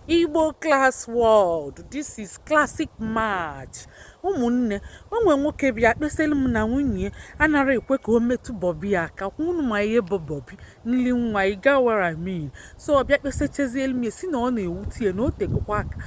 Igbo Class World, this is Classic Match. Ụmụnne, o nwere nwoke bịa kpesịrị m na nwunye anara ekwe ka o metụ bọbi aka. Unu ma ihe bụ bọbi nli nwa, you get what I mean? So ọ bịa kpesachazielu m ya, si na ọ na-ewute ya na o tegokwa aka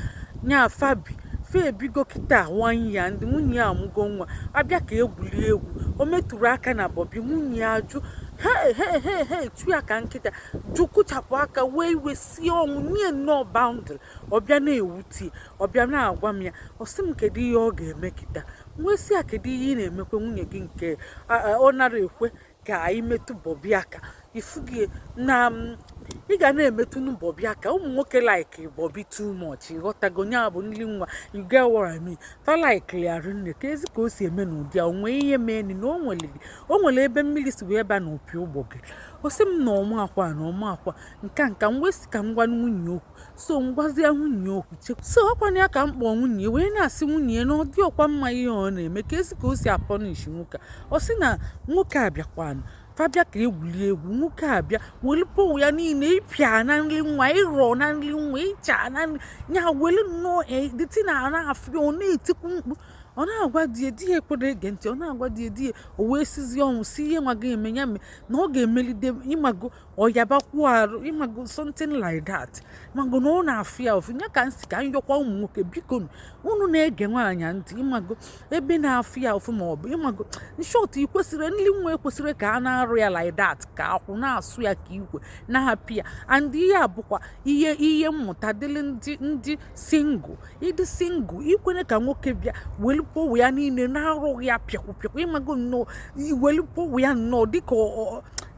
nya fabi fa ebigo kịta one year, ndị nwunye ya amụgo nwa. Abịa ka egwuli egwu, o metụrụ aka na bọbi nwunye ya, ajụ he he he he, chu ya ka nkịta jụ, kụchapụ aka, wee iwe sie ọnwụ, nye nnọọ boundary. Ọbịa na-ewute, ọbịa na-agwa m ya. Ọ sị m kedu ihe ọ ga-eme kịta. Nwee sị ya, kedu ihe ị na-emekwe nwunye gị nke ọ nara ekwe ka anyị metụ bọbi aka? Ifugie na ị ga na-emetụ bọbi aka. Ụmụ nwoke like bọbi too much, ịghọtago? Nya bụ nli nwa, you get what I mean? Fa like ya rinne. Ka ezi ka o si eme n'ụdị a, o nwee ihe mee na o nwere ebe mmiri si wee ba n'opi ụgbọ gị. Ọ sị m na ọmụ akwa na ọmụ akwa nka nka. M wee sị ka m gwa nwunye okwu. So ngwazie nwunye okwu che so ọkwana ya ka m kpọọ nwunye, wee na-asị nwunye na ọ dị ọkwa mma ihe ọ na-eme. Ka ezi ka o si apunish nwoke a? Ọ sị na nwoke a bịakwanụ, fabịa ka egwuli egwu, nwoke abịa welu power ya niile ịpịa na nri nwa, ịrọ na nri nwa, ịcha na nri ya, welu nnọọ dịtị na na-afịa. Ọ na-etikwu mkpu, ọ na-agwa di ya, di ya ekwere ege ntị. Ọ na-agwa di ya, di ya o wee sizie ọnwụ, si ihe nwa ga-eme ya mee na ọ ga-emelide, ịmago, ọyabakwuo arụ, ịmago, something like that, ịmago na ọ na-afụ ya ụfụ ya. Ka m si ka m yọkwa ụmụ nwoke, biko, unu na-ege nwaanyị ntị, ịmago, ebe na-afụ ya ụfụ ma ọ bụ, ịmago, short ị kwesịrị nli nwa ekwesịrị ka a na-arụ ya like that, ka akwụ na-asụ ya ka igwe na-apị ya. And ihe a bụkwa ihe mmụta dịrị ndị single. Ịdị single, ikwere ka nwoke bịa welu power ya niile na-arụghị ya pịakwụ pịakwụ, ịmago nnọọ, welu power ya nnọọ dịka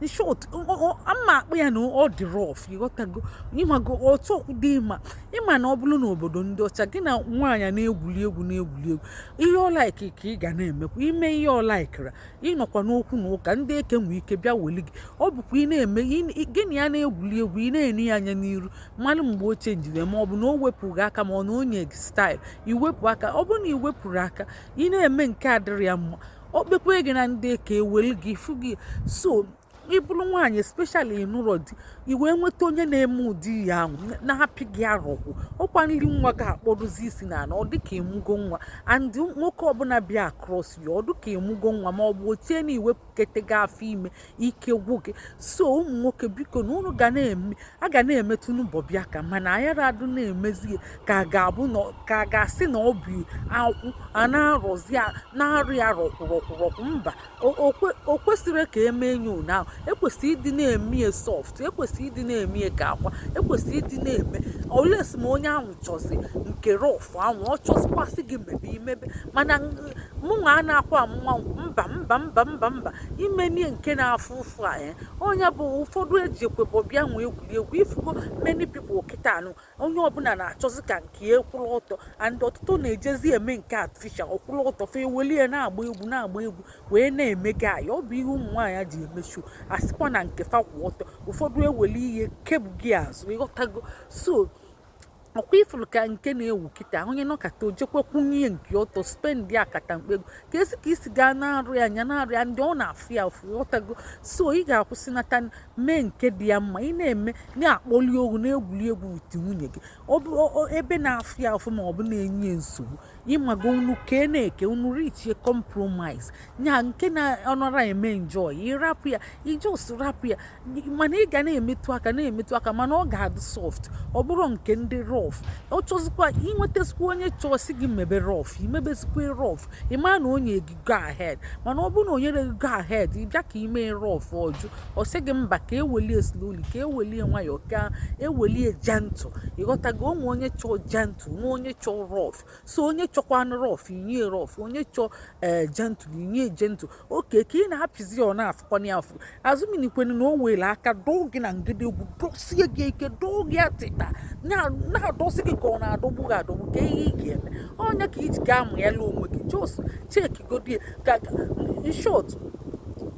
in short ama akpụ ya na ọ dị rough, ịghọtago? Ịmago otu ọkwụdo ịma ịma na ọ bụrụ n'obodo ndị ọcha, gị na nwaanyị na-egwuli egwu na-egwuli egwu, ihe ọ like ka ị ga na-emekwa. Ime ihe ọ likeara, ịnọkwa n'okwu na ụka, ndị eke nwee ike bịa weli gị. Ọ bụkwa ị na-eme gị na ya na-egwuli egwu, ị na-ene ya anya n'iru, mmalụ mgbe o chenjiri, ma ọ bụ na o wepụghị aka, ma ọ na onye gị style iwepụ aka. Ọ bụrụ na ị wepụrụ aka, ị na-eme nke adịrị ya mma, ọ kpekwe gị na ndị eke eweli gị fụ gị. So ị bụrụ nwaanyị, especially ịnụrọ di, i wee nweta onye na-eme ụdị ihe ahụ na-apị gị arọkwụ, ọkwa nri nwa ga-akpọdozi isi n'ala. Ọ dịka ịmụgo nwa, and nwoke ọbụla bịa across ya, ọ dịka ịmụgo nwa, ma ọ bụ ochie na iwepụkete gị afọ ime, ike gwụ gị. So ụmụ nwoke, biko, na unu ga na-eme, a ga na-emetụ n'ụbọbị aka, mana anyara adụ na-emezi ka a ga-abụ ka a ga-asị na ọ bụ akwụ a na-arọzi na-arụ ya rọkwụrọkwụrọkwụ. Mba, o kwesịrị ka emee ya ụnyaahụ. Ekwesịrị ịdị na-eme ya soft, ekwesịrị ịdị na-eme ya ka akwa, ekwesịrị ịdị na-eme olesi. Ma onye ahụ chọzi nke rough ahụ, ọ chọzikwasị gị mebe, imebe. Mana mụnwa a na-akwa amụnwa, mba, mba, mba, mba, mba, imenie nke na-afụ ụfụ a. Onye bụ ụfọdụ eji ekwebọbịa nwe egwuregwu ifugo. Many people kịta anụ, onye ọbụla na-achọzi ka nke ya kwụrụ ọtọ, and ọtụtụ na-ejezi eme nke artificial ọkwụrụ ọtọ, fa ewelie na-agba egwu, na-agba egwu, wee na-eme gị. Ọ bụ ihe ụmụ nwaanyị ji eme show, asịkwa na nke fa kwụ ọtọ. Ụfọdụ eweli ihe kebu gị azụ, ịghọtago? So ọkwa ifuru ka nke na-ewu kịta, onye nọkata ojekwa kwunye nke ọtọ, spend ya akata mkpego ka esi ka isi gaa na-arụ ya anya na-arụ ya, ndị ọ na-afụ ya ụfụ, ịghọtago? So ị ga-akwụsịnata mee nke dị ya mma. Ị na-eme na-akpọli ogwu, na-egwuri egwu with nwunye gị, ọ bụ ebe na-afụ ya ụfụ ma ọ bụ na-enye nsogbu, ịmago, unu kee na-eke, unu reachie compromise nya. Nke na ọnọra eme enjoy, ịrapụ ya, ijos rapụ ya. Mana ị ga na-emetụ aka, na-emetụ aka, mana ọ ga-adị soft, ọ bụrụ nke ndị rough. Ọ chọzikwa inwetasịkwa onye chọọsị gị mebe rough, imebezikwa rough, ịma na onye gị go ahead. Mana ọ bụrụ na onye gị go ahead, ịbịa ka ime rough, ọjụ, ọ sị gị mba, ka ewelie slowly, ka ewelie nwayọọ, ka ewelie gentle, ịghọtago? Onwe onye chọọ gentle, nwe onye chọọ rough. So onye chọkwanụ rough, inye rough; onye chọọ ee gentle, inye gentle. Oke ka ị na-apịzi, ọ na-afụkwana ya afụ azụminikwenu na o were aka dọọ gị na ngedegwu, dọsie gị ike, dọọ gị atịkpa, na-adọsi gị ka ọ na-adọgbu gị adọgbu. Ka ihe ị ga-eme, onye ka iji ga-amụ ya la onwe gị, just checkigodi ka. In short,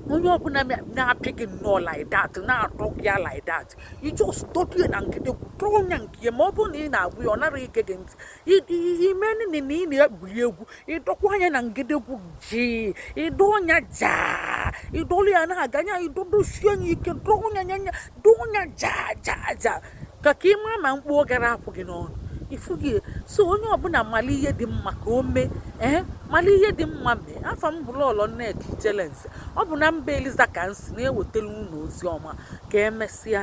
onye ọbụla na-apị gị nnọọ like that, na-atọ gị ya like that, you just dọdụ ya na ngedegwu, dọọ ya nke ya. Ma ọ bụrụ na ị na-agwụ ya, ọ nara ige gị ntị, ime nini na ị na-egwuri egwu, ịdọkwa anya na ngedegwu ji, ịdọ ya jaa, ịdọlụ ya na-aga anya, ịdọdosie ya ike, dọọ ya anya, dọọ ya jaa jaa jaa. Ka ị mara ma mkpu ọ gara akwụ gị n'ọnụ ifu gị. So onye ọbụla mara ihe dị mma ka o mee. Ee, mara ihe dị mma mee. Afa m bụ Lọlọ Nneka Ijelenze. Ọ bụ na mba Eliza ka m si na-ewetara unu ozi ọma. Ka emesịa.